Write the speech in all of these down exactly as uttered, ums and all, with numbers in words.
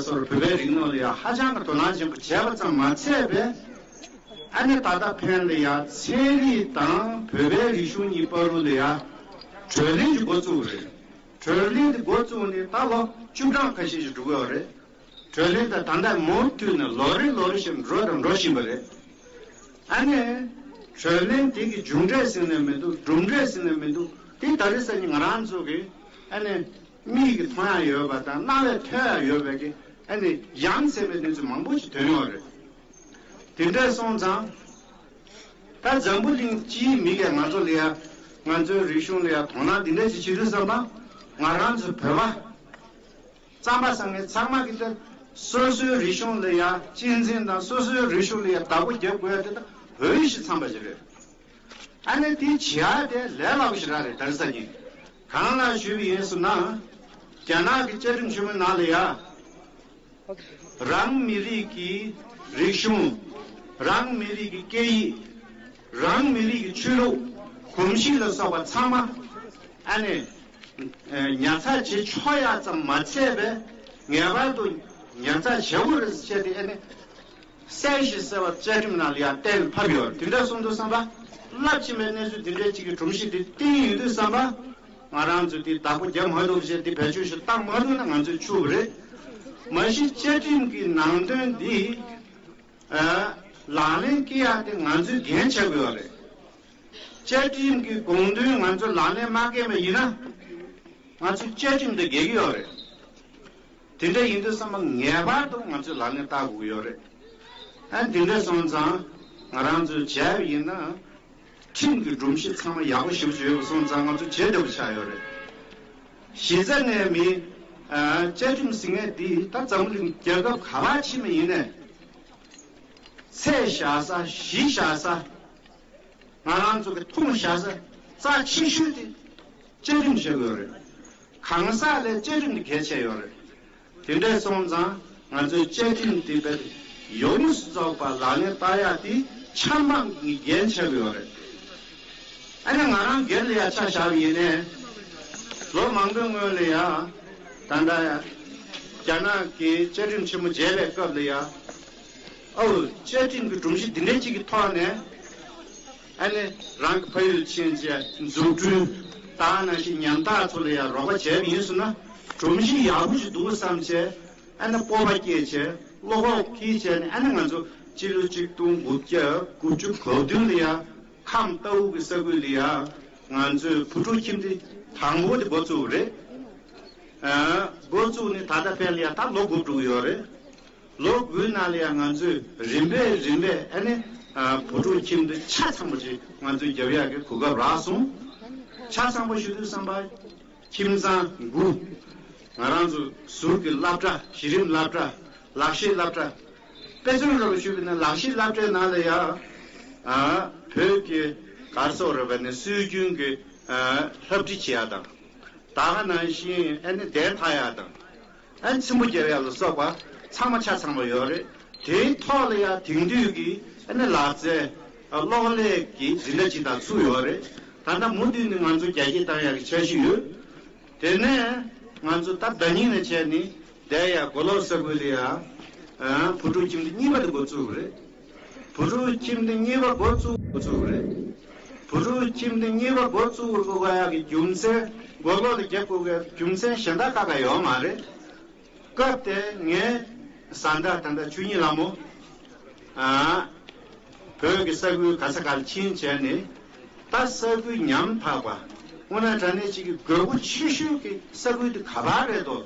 སོར་བོད་པའི་རིག་གནས་ལ་ཡང་ཧ་ཅང་གི་དོ་སྣང་ཆེན་པོ་བྱས་པ་ཙམ་མ་ཚད་པས། ཨ་ནི་ད་ལྟ་ཕན་ལ་ཡང་ཚན་རིག་དང་བོད་པའི་རིག་གཞུང་གཉིས་བར་དུ་ལ་ཡང་གྲོས་གླེང་གི་འགོ་བཙུགས་པ་རེད། གྲོས་གླེང་དེ་འགོ་བཙུགས་ནས་ད་ལོ་བཅུ་གྲངས་ཁ་ཤས་ཤིག་འགྲོ་གི་ཡོད་རེད། གྲོས་གླེང་དེ་ད་ལྟ་མུ་མཐུད་ནས་ལོ་རེ་ལོ་རེ་བཞིན་འགྲོ་དང་འགྲོ་བཞིན་པ་རེད། ཨ་ནི་གྲོས་གླེང་དེ་གི་མཇུག་འབྲས་ཟེར་ནས་མི་འདུག། གྲུབ་འབྲས་ཟེར་ནས་མི་འདུག། དེ་ད་རེས་སང་ཉིན་ང་རང་ཚོ་གི་ཨ་ནི་མིག་གིས་མཐོང་ཡ་ཡོད་པ་དང་རྣ་བས་ཐོས་ཡ་ཡོད་པའི་གི་ཨ་ནི་ཡ་མཚན་པའི་གནས་ཚུལ་མང་པོ་ཞིག་ཐོན་ཡོད་རེད། དེ་འདྲ་སོང་ཙང་ད་འཛམ་བུ་གླིང་སྤྱིའི་མི་གིས་ང་ཚོ་ལ་ཡ་ང་ཚོའི་རིག་གཞུང་ལ་ཡ་དོ་སྣང་འདི་འདྲ་ཞིག་བྱེད་དུས་ཙམ་པ་ང་རང་ཚོ་བོད་པ་རྩམ་པ་ཟ་མཁན་ཚང་མ་གིས་ད་སོ་སོའི་རིག་གཞུང་ལ་ཡ་གཅེས་འཛིན་དང་སོ་སོའི་རིག་གཞུང་ལ་ཡ་བདག་པོ་རྒྱབ་དགོས་ཡ་དེ་ད་འོས་ཤིང་འཚམས་པ་ཞིག་རེད། ཨ་ནི་དེ་བྱེད་ཡ་དེ་ལས་སླ་པོ་ཞིག་རང་རེད། ད་རེས་སང་ཉིན་གང་ལ་ཞུས་པ་ཡིན་ཟེར་ན། རྒྱ་ནག་གི་བཅའ་ཁྲིམས་ཆེན་མོའི་ནང་ལ་ཡ། རང་མི་རིགས་ཀྱི་རིག་གཞུང་། རང་མི་རིགས་ཀྱི་སྐད་ཡིག། རང་མི་རིགས་ཀྱི་ཆོས་ལུགས། གོམས་གཤིས་ལ་སོགས་པ་ཚང་མ་ཨ་ནི་ཉར་ཚགས་བྱེད་ཆོག་ཡ་ཙམ་མ་ཚད་པས་ངེས་པར་དུ་ཉར་ཚགས་བྱེད་དགོས་རེད་ཟེར་བྱས་ཏེ་ཨ་ནི་གསལ་ཞིང་གསལ་བ་བཅའ་ཁྲིམས་ནང་ལ་ཡང་གཏན་ཕབ་ཡོད། དེ་འདྲ་སོང་དུས་ཙམ་པ་རླབས་ཆེན་པའི་གནས་ཚུལ་དེ་འདྲའི་ཅིག་གི་སྒྲོམ་གཞི་དེ་བཏིང་ཡོད་དུས་ཙམ་པ། ང་རང་ཚོས་དེ་བདག་པོ་རྒྱབ་མ་ཐུབ་བྱས་དེ་བེད་སྤྱོད་ཞིག་བཏང་མ་ཐུབ་ན་ང་ཚོས་འཆུག་པ་རེད། མ་གཞི་བཅའ་ཁྲིམས་ཀྱི་ནང་དོན་འདི་ཨ་ལག་ལེན་བཀལ་ཡག་དེ་ང་ཚོའི་འགན་ཆགས་ཀྱི་ཡོད་རེད། བཅའ་ཁྲིམས་ཀྱི་དགོངས་དོན་ང་ཚོས་ལག་ལེན་མ་བཀལ་བ་ཡིན་ན་ང་ཚོའི་བཅའ་ཁྲིམས་དེ་འགལ་གྱི་ཡོད་རེད། དེ་འདྲ་ཡིན་དུས་ཙམ་པ་ངེས་པར་དུ་ང་ཚོས་ལག་ལེན་བསྟར་དགོས་ཀྱི་ཡོད་རེད། ཨ་དེ་འདྲ་སོང་ཙང་ང་རང་ཚོས་བྱས་པ་ཡིན་ན། ཁྲིམས་ཀྱི་སྒྲོམ་གཞི་ཚང་མ་ཡག་པོ་ཞེ་པོ་ཅིག་ཡོད་པ་སོང་ཙང་ང་ཚོ་བྱེད་བདེ་པོ་ཆགས་ཡོད་རེད། གཞི་རྩ་ནས་མི་ཨ་བཅའ་ཁྲིམས་ཟེར་མཁན་འདི་ད་འཛམ་གླིང་རྒྱལ་ཁབ་ག་པར་ཕྱིན་པ་ཡིན་ནའི་ཚད་བཞག་ས་གཞི་བཞག་ས། ང་རང་ཚོ་གི་མཐོང་བཞག་ས་རྩ་ཆེ་ཤོས་དེ་བཅའ་ཁྲིམས་བྱེད་དགོས་རེད། གང་ཟག་ལས་བཅའ་ཁྲིམས་དེ་གལ་ཆེ་ཡོད་རེད། དེ་འདྲ་སོང་ཙང་ང་ཚོའི་བཅའ་ཁྲིམས་དེ་བས་ཡོངས་སུ་རྫོགས་པ་ལག་ལེན་བསྟར་ཡག་དེ་ཆབ་འབངས་ཀྱི་འགན་ཆགས་ཡོད་རེད། ཨ་ནི་ང་རང་སྒེར་ལ་ཡ་ཆ་བཞག་པ་ཡིན་ནའི་ལོ་མང་པོའི་སྔོན་ལ་ཡ་ད་ལྟ་ཡ་རྒྱ་ནག་གི་བཅའ་ཁྲིམས་ཆེན་མོ་བརྗེ་བའི་སྐབས་ལ་ཡ། ཨོ། བཅའ་ཁྲིམས་ཀྱི་སྒྲོམ་གཞི་འདི་འདྲའི་གཅིག་གི་ཐོག་ནས་ཨ་ནི་རང་གི་ཕ་ཡུལ་ཕྱིན་བྱས་འཛུགས་སྐྲུན་དང་ནང་བཞིན་ཉམ་ཐག་ཚོ་ལ་ཡང་རོགས་པ་བྱས་པ་ཡིན་ཟེར་ན་སྒྲོམ་གཞི་ཡག་པོ་ཞིག་འདུག་བསམ་བྱས་ཨ་ནི་སྤོབས་པ་སྐྱེས་བྱས་བློ་ཁོག་སྐྱེས་བྱས་ནས་ཨ་ནི་ང་ཚོ་སྤྱི་ལོ་ཆིག་སྟོང་དགུ་བརྒྱ་དགུ་བཅུ་གོ་བདུན་ལ་ཡང་ཁམས་རྟའུ་གི་ས་ཁུལ་ལ་ཡང་ང་ཚོས་བུ་ཕྲུག་ཁྱིམ་སྡེ་དང་པོ་དེ་འགོ་བཙུགས་པ་རེད། ཨ་འགོ་བཙུགས་ནས་ད་ལྟ་ཕན་ལ་ཡང་ད་ལོ་དགུ་འགྲོ་གི་ཡོད་རེད། ལོ་དགུའི་ནང་ལ་ཡང་ང་ཚོས་རིམ་པས་རིམ་པས་ཨ་ནི་ཨ་བུ་ཕྲུག་ཁྱིམ་སྡེ་ཆ་ཚང་པོ་ཅིག་ང་ཚོས་རྒྱབ་ཡག་གི་གོ་སྐབས་རག་སོང་། ཆ་ཚང་པོ་ཞུ་དུས་ཙམ་པ་ཁྱིམ་ཚང་དགུ། ང་རང་ཚོ་ཟུར་གྱི་སློབ་གྲྭ་གཞི་རིམ་སློབ་གྲྭ་ལག་ཤེས་སློབ་གྲྭ། དཔེ་མཚོན་རེ་བ་ཞུས་པ་ཡིན་ན་ལག་ཤེས་སློབ་གྲྭའི་ནང་ལ་ཡང་ཨ་བོད་ཀྱི་གར་སོགས་རེ་བ་ནས་སྲོལ་རྒྱུན་གྱི་ཨ་སློབ་ཁྲིད་བྱེད་ཡག་དང་། ད་ག་ནང་བཞིན་ཨ་ནི་གདན་འཐག་ཡག་དང་། ཨ་ནི་ཚེམ་བུ་རྒྱག་ཡག་ལ་སོགས་པ་ཚང་མ་ཆ་ཚང་པ་ཡོད་རེད། དེའི་ཐོག་ལ་ཡང་དེང་དུས་ཀྱི་ཨ་ནི་ལག་རྩལ་གློག་ཀླད་ཀྱི་འཛིན་གྲྭ་ཅིག་དང་ཚུགས་ཡོད་རེད། ད་ལྟ་མུ་མཐུད་ནས་ང་ཚོ་རྒྱ་སྐྱེད་བཏང་ཡག་གི་འཆར་གཞི་ཡོད། དེ་ནས་ང་ཚོ་ད་ཟླ་ཉིན་ནས་བྱས་ནས་བསྡད་ཡག་མགོ་ལོག་ས་ཁུལ་ལ་ཡང་བུ་ཕྲུག་ཁྱིམ་སྡེ་གཉིས་པ་དེ་འགོ་བཙུགས་པ་རེད། བུ་ཕྲུག་ཁྱིམ་སྡེ་གཉིས་པ་འགོ་བཙུགས་འགོ་བཙུགས་པ་རེད། བུ་ཕྲུག་ཁྱིམ་སྡེ་གཉིས་པ་འགོ་བཙུགས་དགོས་ཡག་གི་རྒྱུ་མཚན་མགོ་ལོག་ལ་རྒྱབ་དགོས་པའི་རྒྱུ་མཚན་གཞན་དག་ཁ་ཁ་ཡོད་མ་རེད། སྐབས་དེར་ངའི་བཟའ་ཟླ་ད་ལྟ་ཆོས་ཉིད་ལྷ་མོ་ཨ་བོད་ཀྱི་ས་ཁུལ་ག་ས་ག་ལ་ཕྱིན་བྱས་ནས་ད་ས་ཁུལ་ཉམ་ཐག་པ་དངོས་གནས་དྲང་གནས་ཅིག་གི་དགོས་མཁོ་ཆེ་ཤོས་ཀྱི་ས་ཁུལ་དེ་ག་པར་རེད་དོ།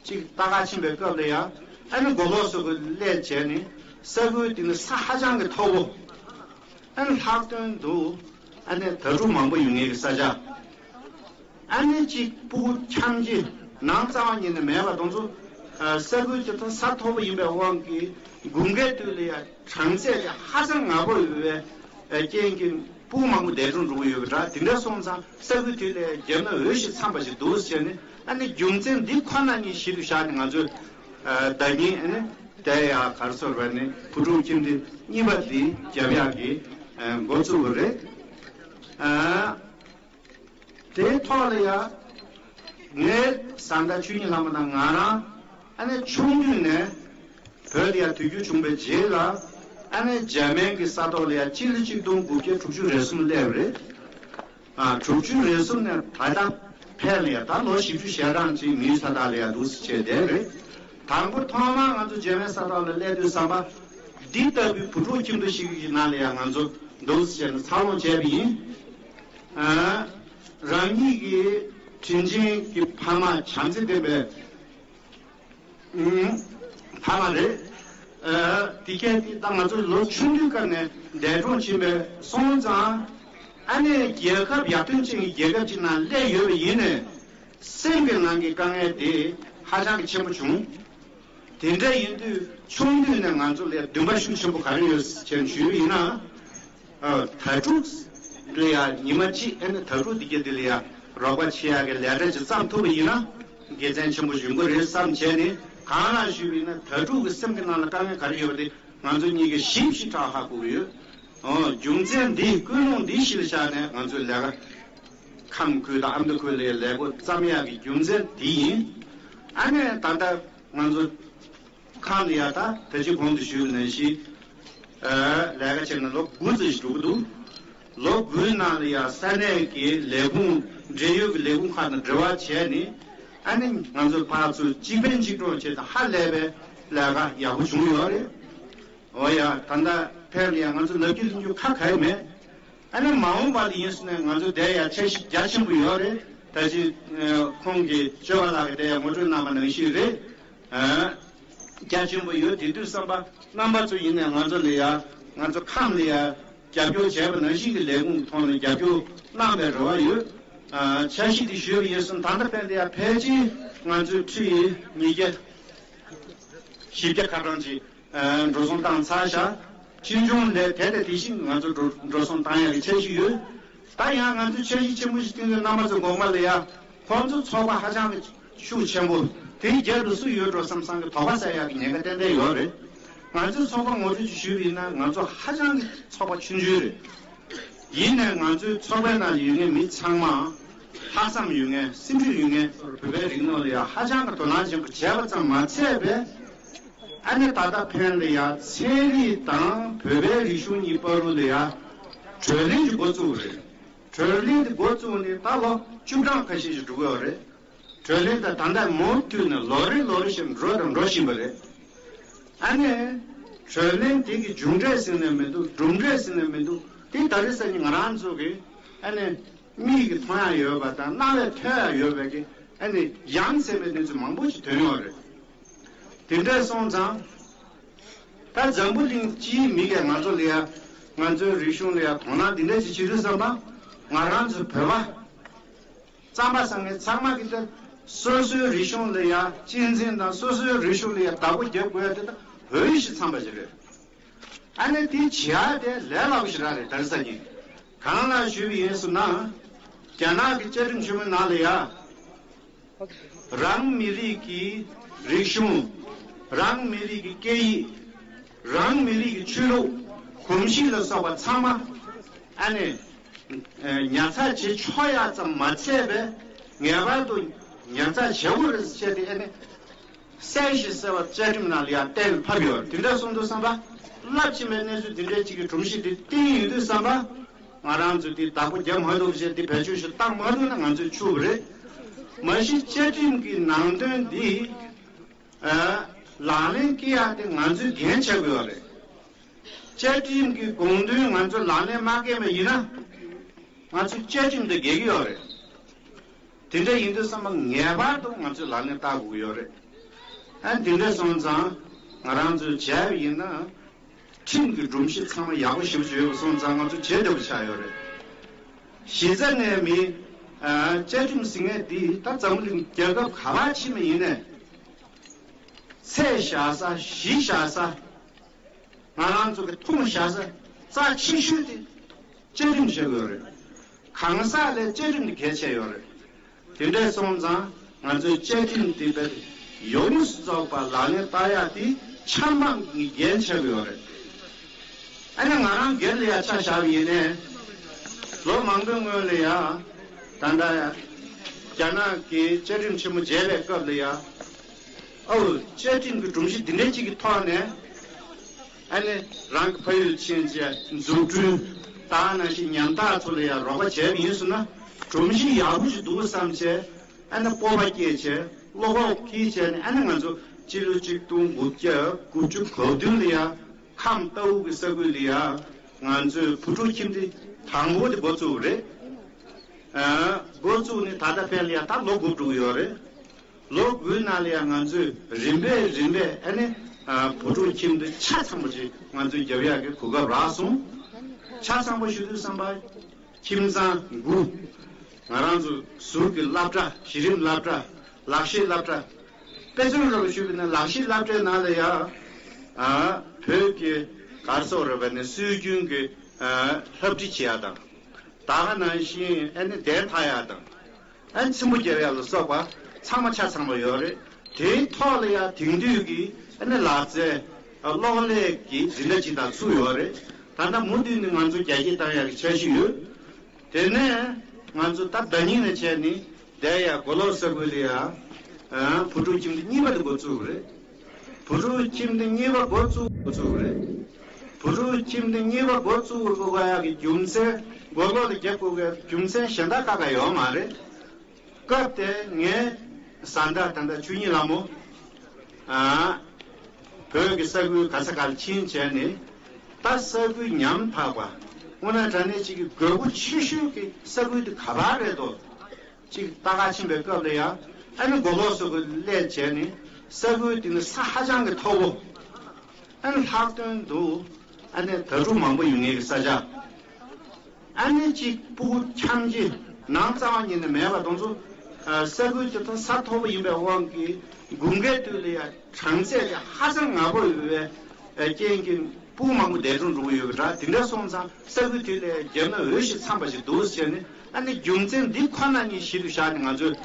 ཅིག་ལྟ་ག་ཕྱིན་པའི་སྐབས་ལ་ཡང་ཨ་ནི་མགོ་ལོག་ས་ཁུལ་སླེབས་བྱས་ནས་ས་ཁུལ་དེ་ནི་ས་ཧ་ཅང་གི་མཐོ་བོ། ཨ་ནི་ལྷག་དོན་དུ་ཨ་ནི་དྭ་ཕྲུག་མང་པོ་ཡོད་མཁན་གྱི་ས་ཆ། ཨ་ནི་གཅིག་སྤུ་གུ་འཁྱམ་གྱི་ནང་རྩ་བ་ཉིད་ནས་མེད་པ་དེ་ཚོ་ཨ་ས་ཁུལ་དེ་དག་ས་མཐོ་པོ་ཡིན་པའི་དབང་གིས་དགུན་ཁའི་དུས་ལ་ཡང་གྲང་ཚད་དེ་ཧ་ཅང་ངར་པོ་ཡོད་པའི་རྐྱེན་གྱིས་སྤུ་གུ་མང་པོ་འདས་གྲོངས་འགྲོ་གི་ཡོད་པ་འདྲ། དེ་འདྲ་སོང་ཙང་ས་ཁུལ་དེ་ལས་རྒྱབ་ན་འོས་ཤིང་འཚམས་པ་ཞིག་འདུག་ཟེར་ནས་ཨ་ནི་རྒྱུ་མཚན་འདི་ཁོ་ན་ཉིད་གཞི་རུ་བཞག་ནས་ང་ཚོས་ཨ་ཟླ་ཉིན་ཨ་ནི་དེ་ཡང་ག་རེ་ཟེར་བ་ནི་བུ་ཕྲུག་ཁྱིམ་སྡེ་གཉིས་པ་འདི་རྒྱབ་ཡག་གི་ཨ་འགོ་བཙུགས་པ་རེད། ཨ། དེའི་ཐོག་ལ་ཡང་ངའི་བཟའ་ཟླ་ཆོས་ཉིད་ལྷ་མོ་དང་ང་རང་ ཨ་ནི་ཆུང་དུས་ནས་བོད་ལ་ཡ་དུས་འགྱུར་བྱུང་པའི་རྗེས་ལ། ཨ་ནི་འཇར་མན་གྱི་ས་ཐོག་ལ་ཡ་སྤྱི་ལོ་ཆིག་སྟོང་དགུ་བརྒྱ་དྲུག་ཅུ་རེ་གསུམ་སླེབས་རེད། ཨ། དྲུག་ཅུ་རེ་གསུམ་ནས་ད་ལྟ་ཕན་ལ་ཡ་ད་ལོ་བཞི་བཅུ་ཞེ་གྲངས་ཅིག་མིའི་ས་ཐག་ལ་ཡ་འདུག་སེ་བྱས་བསྡད་རེད། དང་པོ་ཐོག་མར་ང་ཚོ་འཇར་མན་ས་ཐོག་ལ་སླེབས་དུས་ཙམ་པ། འདི་ལྟ་བུའི་བུ་ཕྲུག་ཁྱིམ་ཚང་ཞིག་གི་ནང་ལ་ཡ་ང་ཚོ་འདུག་སེ་བྱས་ནས་འཚར་ལོངས་བྱས་པ་ཡིན། ཨ། རང་ཉིད་ཀྱི་དྲིན་ཆེན་གྱི་ཕ་མ་བྱམས་བརྩེ་ལྡན་པའི་ཕ་མ་རེད། ཨ། དེ་གས་དེ་ད་ང་ཚོ་ལོ་ཆུང་དུས་སྐབས་ནས་འདས་གྲོངས་ཕྱིན་པའི་སོང་ཙང་། ཨ་ནི་རྒྱལ་ཁབ་ཡར་ཐོན་ཅན་གྱི་རྒྱལ་ཁབ་ཅིག་ནང་སླེབས་ཡོད་པ་ཡིན་ནའི། སེམས་ཀྱི་ནང་གི་དཀའ་ངལ་དེ་ཧ་ཅང་གི་ཆེན་པོ་བྱུང་། དེ་འདྲ་ཡིན་དུས་ཆུང་དུས་ནས་ང་ཚོ་ལ་འདུན་པ་ཤུགས་ཆེན་པོ་ག་རེ་ཡོད་ཅེས་ཞུས་པ་ཡིན་ན། ཨ། དྭ་ཕྲུག་ལ་ཡ་ཉི་མ་གཅིག་ཨ་ནི་དྭ་ཕྲུག་འདི་ག་འདི་ལ་ཡ་རོགས་པ་བྱེད་ཡག་གི་ལས་གྲྭ་ཅིག་བརྩམས་ཐུབ་པ་ཡིན་ན་དགེ་མཚན་ཆེན་པོ་ཡོང་གི་རེད་བསམ་བྱས་ནས། གང་ལགས་ཞུས་པ་ཡིན་ན་དྭ་ཕྲུག་གི་སེམས་ཀྱི་ནང་ལ་དཀའ་ངལ་ག་རེ་ཡོད་པ་དེ་ང་ཚོ་གཉིས་ཀས་ཞིབ་ཞིབ་ཕྲ་ཧ་གོ་གི་ཡོད། ཨོ། རྒྱུ་མཚན་འདི་ཀུན་སློང་འདི་གཞི་ལ་བཞག་ནས་ང་ཚོས་ལས་ཀ་ཁམས་ཁུལ་དང་ཨ་མདོ་ཁུལ་ལ་ལས་འགོ་བརྩམས་ཡག་གི་རྒྱུ་མཚན་འདི་ཡིན། ཨ་ནི་ད་ལྟ་ང་ཚོ་ཁམས་ལ་ཡ་ད་ད་ཅི་གོང་དུ་ཞུས་པ་ནང་བཞིན། ཨ། ལས་ཀ་བྱས་ན་ལོ་དགུ་ཙམ་ཞིག་འགྲོ་གི་འདུག་ལོ་དགུའི་ནང་ལ་ཡ་ས་གནས་ཀྱི་ལས་ཁུངས་འབྲེལ་ཡོད་ཀྱི་ལས་ཁུངས་ཁག་དང་འབྲེལ་བ་བྱས་ནས། ཨ་ནི་ང་ཚོ་ཕར་ཚུར་གཅིག་ཕན་གཅིག་གྲོགས་བྱས་ཏེ་ཧ་ལས་པའི་ལས་ཀ་ཡག་པོ་བྱུང་ཡོད་རེད། འོ་ཡ། ད་ལྟ་ཕན་ལ་ཡ་ང་ཚོ་ལབ་རྒྱུ་ལབ་རྒྱུ་ཁ་ག་ཡི་མེད། ཨ་ནི་མ་འོངས་པ་ལ་ཡིན་ཟེར་ནས་ང་ཚོ་དེ་ཡ་འཆར་གཞི་རྒྱ་ཆེན་པོ་ཡོད་རེད། ད་ཅི་ཁོང་གིས་ཆོས་པ་ལགས་ཀྱིས་དེ་ཡ་ངོ་སྤྲོད་གནང་བ་ནང་བཞིན་རེད། ཨ། རྒྱ་ཆེན་པོ་ཡོད། དེ་དུས་ཙམ་པ་རྣམ་པ་ཚོ་ཡིན་ནས་ང་ཚོ་ལ་ཡ། ང་ཚོ་ཁམས་ལ་ཡ་རྒྱབ་སྐྱོར་བྱས་པ་ནང་བཞིན་གྱི་ལས་ཁུངས་ཐོག་ནས་རྒྱབ་སྐྱོར་གནང་བའི་རེ་བ་ཡོད། ཨ། འཆར་གཞི་དེ་ཞུས་པ་ཡིན་ཙང་ད་ལྟ་ཕན་ལ་ཡ་ཕལ་ཆེར་ང་ཚོའི་ཁྲི་ཉིས་བརྒྱ་བཞི་བརྒྱ་ཁ་གྲངས་ཅིག་ཨ། འགྲོ་སོང་བཏང་ཚར་བཞག་ཕྱིས་འབྱུང་ལས་དེ་དང་དེ་བཞིན་ང་ཚོ་འགྲོ་འགྲོ་སོང་བཏང་ཡག་གི་འཆར་གཞི་ཡོད། ད་ཡང་ང་ཚོས་འཆར་གཞི་ཆེན་པོ་ཞིག་བཏིང་ནས་རྣམ་པ་ཚོ་དགོངས་པ་ལ་ཡ། ཁོང་ཚོ་ཚོགས་པ་ཧ་ཅང་གི་ཤུགས་ཆེན་པོ། དེའི་རྒྱབ་ཏུ་སུ་ཡོད་འགྲོ་བསམ་བསམ་གྱི་དོགས་པ་ཟ་ཡག་གི་ཉེན་ཁ་ཏན་ཏན་ཡོད་རེད། ང་ཚོའི་ཚོགས་པ་ངོ་སྤྲོད་ཅིག་ཞུས་པ་ཡིན་ན། ང་ཚོ་ཧ་ཅང་གི་ཚོགས་པ་ཆུང་ཆུང་རེད། ཡིན་ནའི་ང་ཚོའི་ཚོགས་པའི་ནང་ཡོད་མཁན་མི་ཚང་མ་ལྷག་བསམ་ཡོད་མཁན། སེམས་ཤུགས་ཡོད་མཁན། བོད་པའི་རིག་གནས་ལ་ཡ་ཧ་ཅང་གི་དོ་སྣང་ཆེན་པོ་བྱས་པ་ཙམ་མ་ཚད་པས། ཨ་ནི་ད་ལྟ་ཕན་ལ་ཡ་ཚན་རིག་དང་བོད་པའི་རིག་གཞུང་གཉིས་བར་དུ་ལ་ཡ་གྲོས་གླེང་ཅིག་འགོ་བཙུགས་པ་རེད། གྲོས་གླེང་དེ་འགོ་བཙུགས་ནས་ད་ལོ་བཅུ་གྲངས་ཁ་ཤས་ཤིག་འགྲོ་གི་ཡོད་རེད། གྲོས་གླེང་དེ་ད་ལྟ་མུ་མཐུད་ནས་ལོ་རེ་ལོ་རེ་བཞིན་འགྲོ་དང་འགྲོ་བཞིན་པ་རེད། ཨ་ནི་གྲོས་གླེང་དེ་གི་མཇུག་འབྲས་ཟེར་ནས་མི་འདུག་གྲུབ་འབྲས་ཟེར་ནས་མི་འདུག་དེ་ད་རེས་སང་ཉིན་ང་རང་ཚོ་གི་ཨ་ནི་མིག་གིས་མཐོང་ཡག་ཡོད་པ་དང་རྣ་བས་ཐོས་ཡག་ཡོད་པའི་གི་ཨ་ནི་ཡ་མཚན་པའི་གནས་ཚུལ་མང་པོ་ཞིག་ཐོན་ཡོད་རེད། དེ་འདྲ་སོང་ཙང་། ད་འཛམ་བུ་གླིང་སྤྱིའི་མི་གིས་ང་ཚོ་ལ་ཡ། ང་ཚོའི་རིག་གཞུང་ལ་ཡ་དོ་སྣང་འདི་འདྲ་ཅིག་བྱེད་དུས་ཙམ་པ། ང་རང་ཚོ་བོད་པ་རྩམ་པ་ཟ་མཁན་ཚང་མ་གིས་ད་སོ་སོའི་རིག་གཞུང་ལ་ཡ་གཅེས་འཛིན་དང་སོ་སོའི་རིག་གཞུང་ལ་ཡ་བདག་པོ་རྒྱབ་དགོས་ཡ་དེ་ད་འོས་ཤིང་འཚམས་པ་ཞིག་རེད། ཨ་ནི་དེ་བྱེད་ཡ་དེ་ལས་སླ་པོ་ཞིག་རང་རེད། ད་རེས་སང་ཉིན་གང་ལགས་ཞུས་པ་ཡིན་ཟེར་ན། རྒྱ་ནག་གི་བཅའ་ཁྲིམས་ཆེན་མོའི་ནང་ལ་ཡ། རང་མི་རིགས་ཀྱི་རིག་གཞུང་། རང་མི་རིགས་ཀྱི་སྐད་ཡིག། རང་མི་རིགས་ཀྱི་ཆོས་ལུགས། གོམས་གཤིས་ལ་སོགས་པ་ཚང་མ་ཨ་ནི་ཉར་ཚགས་བྱེད་ཆོག་ཡག་ཙམ་མ་ཚད་པས། ངེས་པར་དུ་ཉར་ཚགས་བྱེད་དགོས་རེད་ཟེར་བྱས་ཏེ་ཨ་ནི་གསལ་ཞིང་གསལ་བ་བཅའ་ཁྲིམས་ནང་ལ་ཡང་གཏན་ལ་ཕབ་ཡོད་རེད། དེ་འདྲ་སོང་དུས་ཙམ་པ། རླབས་ཆེན་པའི་གནས་ཚུལ་འདི་འདྲའི་ཅིག་གི་སྒྲོམ་གཞི་འདི་བཏིང་ཡོད་དུས་ཙམ་པ། ང་རང་ཚོས་འདི་བདག་པོ་རྒྱབ་མ་ཐུབ་བྱས་འདི་བེད་སྤྱོད་ཞིག་བཏང་མ་ཐུབ་ན་ང་ཚོས་འཆུག་པ་རེད། མ་གཞི་བཅའ་ཁྲིམས་ཀྱི་ནང་དོན་འདི་ལག་ལེན་བཀལ་ཡག་དེ་ང་ཚོའི་འགན་ཆགས་ཀྱི་ཡོད་རེད། བཅའ་ཁྲིམས་ཀྱི་དགོངས་དོན་ང་ཚོས་ལག་ལེན་མ་བཀལ་བ་ཡིན་ན། ང་ཚོ་བཅའ་ཁྲིམས་དང་འགལ་གྱི་ཡོད་རེད། དེ་འདྲ་ཡིན་དུས་ཙམ་པ་ངེས་པར་དུ་ང་ཚོས་ལག་ལེན་བསྟར་དགོས་ཀྱི་ཡོད་རེད། ཨ་ནི་དེ་འདྲ་སོང་ཙང་ང་རང་ཚོས་བྱས་པ་ཡིན་ན། ཁྲིམས་ཀྱི་སྒྲོམ་གཞི་ཚང་མ་ཡག་པོ་ཞེ་པོ་ཅིག་ཡོད་པ་སོང་ཙང་ང་ཚོ་བྱེད་བདེ་པོ་ཆགས་ཡོད་རེད། གཞི་རྩ་ནས་མི། ཨ། བཅའ་ཁྲིམས་ཟེར་མཁན་འདི་ད་འཛམ་བུ་གླིང་རྒྱལ་ཁབ་ག་པར་ཕྱིན་པ་ཡིན་ནའི། ཚད་བཞག་ས། གཞི་བཞག་ས། ང་རང་ཚོ་གི་མཐོང་བཞག་ས་རྩ་ཆེ་ཤོས་དེ་བཅའ་ཁྲིམས་བྱེད་དགོས་རེད། གང་ཟག་ལས་བཅའ་ཁྲིམས་དེ་གལ་ཆེ་ཡོད་རེད། དེ་འདྲ་སོང་ཙང་ང་ཚོས་བཅའ་ཁྲིམས་དེ་བས་ཡོངས་སུ་རྫོགས་པ་ལག་ལེན་བསྟར་ཡག་དེ་ཆབ་འབངས་ཀྱི་འགན་ཆགས་ཀྱི་ཡོད་རེད། ཨ་ནི་ང་རང་སྒེར་ལ་ཡ་ཆ་བཞག་པ་ཡིན་ནའི། ལོ་མང་པོའི་སྔོན་ལ་ཡ། ད་ལྟ་ཡ། རྒྱ་ནག་གི་བཅའ་ཁྲིམས་ཆེན་མོ་མཇལ་བའི་སྐབས་ལ་ཡ། ཨོ། བཅའ་ཁྲིམས་ཀྱི་སྒྲོམ་གཞི་འདི་འདྲ་ཅིག་གི་ཐོག་ནས། ཨ་ནི་རང་གི་ཕ་ཡུལ་ཕྱིན་བྱས་འཛུགས་སྐྲུན་དང་ནང་བཞིན་ཉམ་ཐག་ཚོ་ལ་ཡང་རོགས་པ་བྱས་པ་ཡིན་ཟེར་ན། སྒྲོམ་གཞི་ཡག་པོ་ཞིག་འདུག་བསམ་བྱས། ཨ་ནི་སྤོབས་པ་སྐྱེས་བྱས་བློ་ཁོག་སྐྱེས་བྱས་ནས། ཨ་ནི་ང་ཚོ་སྤྱི་ལོ་ཆིག་སྟོང་དགུ་བརྒྱ་དགུ་བཅུ་གོ་བདུན་ལ་ཡང་ཁམས་རྟའུ་གི་ས་ཁུལ་ལ་ཡང་ང་ཚོས་བུ་ཕྲུག་ཁྱིམ་སྡེ་དང་པོ་དེ་འགོ་བཙུགས་པ་རེད། ཨ། འགོ་བཙུགས་ནས་ད་ལྟ་ཕན་ལ་ཡང་ད་ལོ་དགུ་འགྲོ་གི་ཡོད་རེད། ལོ་དགུའི་ནང་ལ་ཡང་ང་ཚོས་རིམ་པས་རིམ་པས། ཨ་ནི་ཨ། བུ་ཕྲུག་ཁྱིམ་སྡེ་ཆ་ཚང་པོ་ཞིག་ང་ཚོས་རྒྱབ་ཡག་གི་གོ་སྐབས་རག་སོང་། ཆ་ཚང་པོ་ཞུ་དུས་ཙམ་པ། ཁྱིམ་ཚང་དགུ། ང་རང་ཚོ་ཟུར་གྱི་སློབ་གྲྭ། གཞི་རིམ་སློབ་གྲྭ། ལག་ཤེས་སློབ་གྲྭ། དཔེ་མཚོན་རེ་བ་ཞུས་པ་ཡིན་ན། ལག་ཤེས་སློབ་གྲྭའི་ནང་ལ་ཡང་། ཨ། བོད་ཀྱི་ག་རེ་ཟེར་དགོས་རེད་པ། ཨ་ནི་སྲོལ་རྒྱུན་གྱི། ཨ། སློབ་ཁྲིད་བྱེད་ཡག་དང་། ད་ག་ནང་བཞིན་ཨ་ནི་གདན་འཐག་ཡག་དང་། ཨ། ཚེམ་བུ་རྒྱག་ཡག་ལ་སོགས་པ་ཚང་མ་ཆ་ཚང་པ་ཡོད་རེད། དེའི་ཐོག་ལ་ཡང་དེང་དུས་ཀྱི་ཨ་ནི་ལག་རྩལ། ཨ། གློག་ཀླད་ཀྱི་འཛིན་གྲྭ་ཅིག་དང་ཚུགས་ཡོད་རེད། ད་ལྟ་མུ་མཐུད་ནས་ང་ཚོ་རྒྱ་སྐྱེད་བཏང་ཡག་གི་འཆར་གཞི་ཡོད། དེ་ནས་ང་ཚོ་ད་ཟླ་ཉིན་ནས་བྱས་ནས་འདིར་ཡང་མགོ་ལོག་ས་ཁུལ་ལ་ཡང་། ཨ། བུ་ཕྲུག་ཁྱིམ་སྡེ་གཉིས་པ་དེ་འགོ་བཙུགས་པ་རེད། བུ་ཕྲུག་ཁྱིམ་སྡེ་གཉིས་པ་འགོ་བཙུགས། འགོ་བཙུགས་པ་རེད། བུ་ཕྲུག་ཁྱིམ་སྡེ་གཉིས་པ་འགོ་བཙུགས་དགོས་ཡག་གི་རྒྱུ་མཚན། མགོ་ལོག་ལ་རྒྱབ་དགོས་ཡག་གི་རྒྱུ་མཚན་གཞན་དག་ཁ་ཁ་ཡོད་མ་རེད། སྐབས་དེར་ངའི་བཟའ་ཟླ་ད་ལྟ་ཆོས་ཉིད་ལྷ་མོ། ཨ། བོད་ཀྱི་ས་ཁུལ་ག་ས་ག་ལ་ཕྱིན་བྱས་ནས། ད་ས་ཁུལ་ཉམ་ཐག་པ། དངོས་གནས་དྲང་གནས་ཅིག་གི་དགོས་མཁོ་ཆེ་ཤོས་ཀྱི་ས་ཁུལ་དེ་ག་པར་རེད་དོ། ཅིག་ལྟ་ག་ཕྱིན་པའི་སྐབས་ལ་ཡང་། ཨ་ནི་མགོ་ལོག་ས་ཁུལ་སླེབས་བྱས་ནས། ས་ཁུལ་དེ་ནི་ས་ཧ་ཅང་གི་མཐོ་བོ། ཨ་ནི་ལྷག་དོན་དུ་ཨ་ནི་དྭ་ཕྲུག་མང་པོ་ཡོད་མཁན་གྱི་ས་ཆ། ཨ་ནི་གཅིག་སྤུ་གུ་འཁྱམ་གྱི་ནང་རྩ་བ་ཉིད་ནས་མེད་པ་དེ་ཚོ། ཨ། ས་ཁུལ་དེ་དག་ས་མཐོ་པོ་ཡིན་པའི་དབང་གིས། དགུན་ཁའི་དུས་ལ་ཡང་གྲང་ཚད་དེ་ཧ་ཅང་ངར་པོ་ཡོད་པའི་རྐྱེན་གྱིས་སྤུ་གུ་མང་པོ་འདས་གྲོངས་འགྲོ་གི་ཡོད་པ་འདྲ། དེ་འདྲ་སོང་ཙང་ས་ཁུལ་དེ་ལ་རྒྱབ་ན་འོས་ཤིང་འཚམ་པ་ཞིག་འདུག་ཟེར་ནས། ཨ་ནི་རྒྱུ་མཚན་འདི་ཁོ་ན་ཉིད་གཞི་རུ་བཞག་ནས་ང་ཚོས།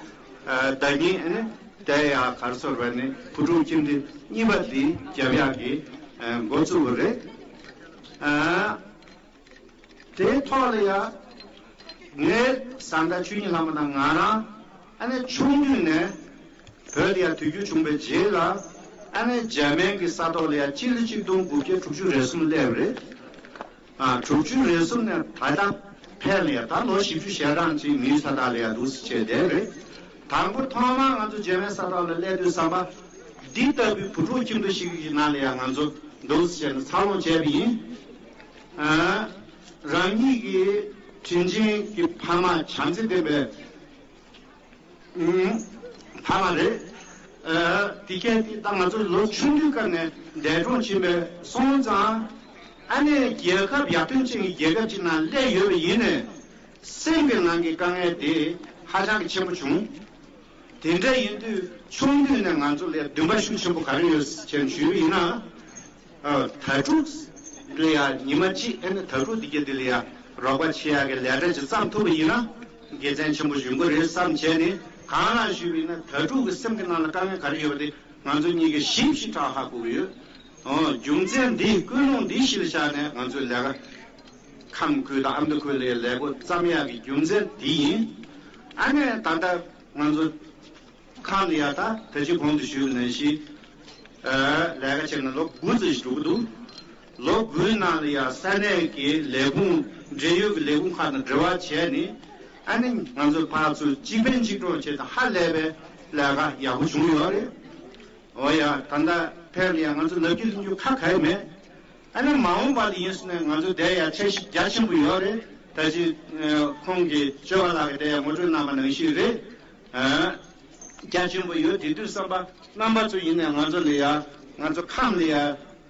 ཨ། ཟླ་ཉིན་ཨ་ནི་འདིར་ཡང་ག་རེ་ཟེར་དགོས་རེད་པ། ཨ་ནི་བུ་ཕྲུག་ཁྱིམ་སྡེ་གཉིས་པ་འདི་རྒྱབ་ཡག་གི། ཨ། འགོ་བཙུགས་པ་རེད། ཨ། དེའི་ཐོག་ལ་ཡང་ངའི་བཟའ་ཟླ་ཆོས་ཉིད་ལྷ་མོ་དང་ང་རང་། ཨ་ནི་ཆུང་དུས་ནས་བོད་ལ་ཡང་དུས་འགྱུར་བྱུང་བའི་རྗེས་ལ། ཨ་ནི་འཇར་མན་གྱི་ས་ཐོག་ལ་ཡང་སྤྱི་ལོ་ཆིག་སྟོང་དགུ་བརྒྱ་དྲུག་ཅུ་རེ་གསུམ་སླེབས་པ་རེད། ཨ། དྲུག་ཅུ་རེ་གསུམ་ནས་ད་ལྟ་ཕན་ལ་ཡང་ད་ལོ་བཞི་བཅུ་ཞེ་གྲངས་ཅིག་མིའི་ས་ཐོག་ལ་ཡང་འདུག་སེ་བྱས་བསྡད་རེད། དང་པོ་ཐོག་མར་ང་ཚོ་འཇར་མན་ས་ཐོག་ལ་སླེབས་དུས་ཙམ་པ། འདི་ལྟ་བུའི་བུ་ཕྲུག་ཁྱིམ་སྡེ་ཞིག་གི་ནང་ལ་ཡང་ང་ཚོ་འདུག་སེ་བྱས་ནས་འཚར་ལོངས་བྱས་པ་ཡིན། ཨ། རང་ཉིད་ཀྱི་དྲིན་ཆེན་གྱི་ཕ་མ་བྱམས་བརྩེ་ལྡན་པའི། ཨུམ། ཕ་མ་རེད། ཨ། དེ་གས་དེ་ད་ང་ཚོ་ལོ་ཆུང་དུས་སྐབས་ནས་འདས་གྲོངས་ཕྱིན་པ་སོང་ཙང་། ཨ་ནི་རྒྱལ་ཁབ་ཡར་ཐོན་ཅན་གྱི་རྒྱལ་ཁབ་ཅིག་ནང་སླེབས་ཡོད་པ་ཡིན་ནའི། སེམས་ཀྱི་ནང་གི་དཀའ་ངལ་དེ་ཧ་ཅང་གི་ཆེན་པོ་བྱུང་། དེ་འདྲ་ཡིན་དུས་ཆུང་དུས་ནས་ང་ཚོ་ལ་འདུན་པ་ཤུགས་ཆེན་པོ་ག་རེ་ཡོད་ཅེས་ཞུས་པ་ཡིན་ན། ཨ། དྭ་ཕྲུག་ལ་ཡང་ཉི་མ་གཅིག་ཨ་ནི་དྭ་ཕྲུག་འདི་ག་འདི་ལ་ཡང་རོགས་པ་བྱེད་ཡག་གི་ལས་གྲྭ་ཅིག་བརྩམས་ཐུབ་པ་ཡིན་ན་དགེ་མཚན་ཆེན་པོ་ཡོང་གི་རེད་བསམ་བྱས་ནས། གང་ལགས་ཞུས་པ་ཡིན་ན། དྭ་ཕྲུག་གི་སེམས་ཀྱི་ནང་ལ་དཀའ་ངལ་ག་རེ་ཡོད་པ་དེ་ང་ཚོ་གཉིས་ཀས་ཞིབ་ཞིབ་ཕྲ་ཧ་གོ་གི་ཡོད། ཨོ། རྒྱུ་མཚན་འདི། ཀུན་སློང་འདི་གཞི་ལ་བཞག་ནས་ང་ཚོས་ལས་ཀ། ཁམས་ཁུལ་དང་ཨ་མདོ་ཁུལ་ལ་ལས་འགོ་བརྩམས་ཡག་གི་རྒྱུ་མཚན་འདི་ཡིན། ཨ་ནི་ད་ལྟ་ང་ཚོ་ཁམས་ལ་ཡ་ད་ད་ཅི་གོང་དུ་ཞུས་པ་ནང་བཞིན། ཨ། ལས་ཀ་བྱས་ནས་ལོ་དགུ་ཙམ་ཞིག་འགྲོ་གི་འདུག་ལོ་དགུའི་ནང་ལ་ཡ་ས་གནས་ཀྱི་ལས་ཁུངས། འབྲེལ་ཡོད་ཀྱི་ལས་ཁུངས་ཁག་དང་འབྲེལ་བ་བྱས་ནས། ཨ་ནི་ང་ཚོ་ཕར་ཚུར་གཅིག་ཕན་གཅིག་གྲོགས་བྱས་ཏེ་ཧ་ལས་པའི་ལས་ཀ་ཡག་པོ་བྱུང་ཡོད་རེད། འོ་ཡ། ད་ལྟ་ཕར་ལ་ཡ་ང་ཚོ་ལབ་རྒྱུ་ལྷུང་རྒྱུ་ཁ་ག་ཡོད་མེད། ཨ་ནི་མ་འོངས་པ་ལ་ཡིན་ཟེར་ནས་ང་ཚོ་འདིར་ཡ་འཆར་གཞི་རྒྱ་ཆེན་པོ་ཡོད་རེད། ད་ཅི་ཁོང་གིས་ཆོས་པ་ལགས་ཀྱིས་དེ་ཡང་ངོ་སྤྲོད་གནང་བ་ནང་བཞིན་རེད། ཨ། རྒྱ་ཆེན་པོ་ཡོད། དེ་དུས་ཙམ་པ་རྣམ་པ་ཚོ་ཡིན་ནའི་ང་ཚོ་ལ་ཡ། ང་ཚོ་ཁམས་ལ་ཡ་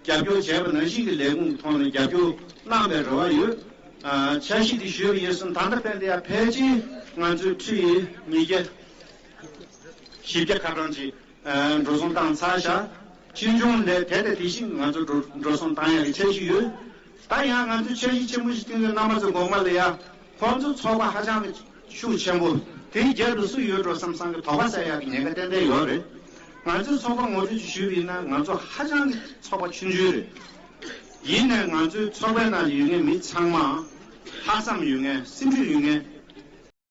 རྒྱབ་སྐྱོར་བྱས་པ་ནང་བཞིན་གྱི་ལས་ཁུངས་ཀྱི་ཐོག་ནས་རྒྱབ་སྐྱོར་གནང་བའི་རེ་བ་ཡོད། ཨ། འཆར་གཞི་དེ་ཞུས་པ་ཡིན་ཙང་ད་ལྟ་ཕན་བདེ་ཡ་ཕལ་ཆེར་ང་ཚོའི་ཁྲི་ཉིས་བརྒྱ་བཞི་བརྒྱ་ཁ་གྲངས་ཅིག་ཨ། འགྲོ་སོང་བཏང་ཚར་བཞག་ཕྱིས་འབྱུང་ལས་དེ་དང་དེ་བཞིན་ང་ཚོ་འགྲོ་འགྲོ་སོང་བཏང་ཡག་གི་འཆར་གཞི་ཡོད། ད་ཡང་ང་ཚོས་འཆར་གཞི་ཆེན་པོ་ཞིག་བཏིང་དུས་རྣམ་པ་ཚོ་དགོངས་པ་ལ་ཡ། ཁོང་ཚོ་ཚོགས་པ་ཧ་ཅང་གི་ཤུགས་ཆེན་པོ། དེའི་རྒྱབ་ཏུ་སུ་ཡོད་འགྲོ་བསམ་བསམ་གྱི་དོགས་པ་ཟ་ཡག་གི་ཉེན་ཁ་ཏན་ཏན་ཡོད་རེད། ང་ཚོའི་ཚོགས་པ་ངོ་སྤྲོད་ཅིག་ཞུས་པ་ཡིན་ན། ང་ཚོ་ཧ་ཅང་གི་ཚོགས་པ་ཆུང་ཆུང་རེད། ཡིན་ནའི་ང་ཚོའི་ཚོགས་པའི་ནང་ལ་ཡོད་མཁན་མི་ཚང་མ་ལྷག་བསམ་ཡོད་མཁན། སེམས་ཤུགས་ཡོད་མཁན།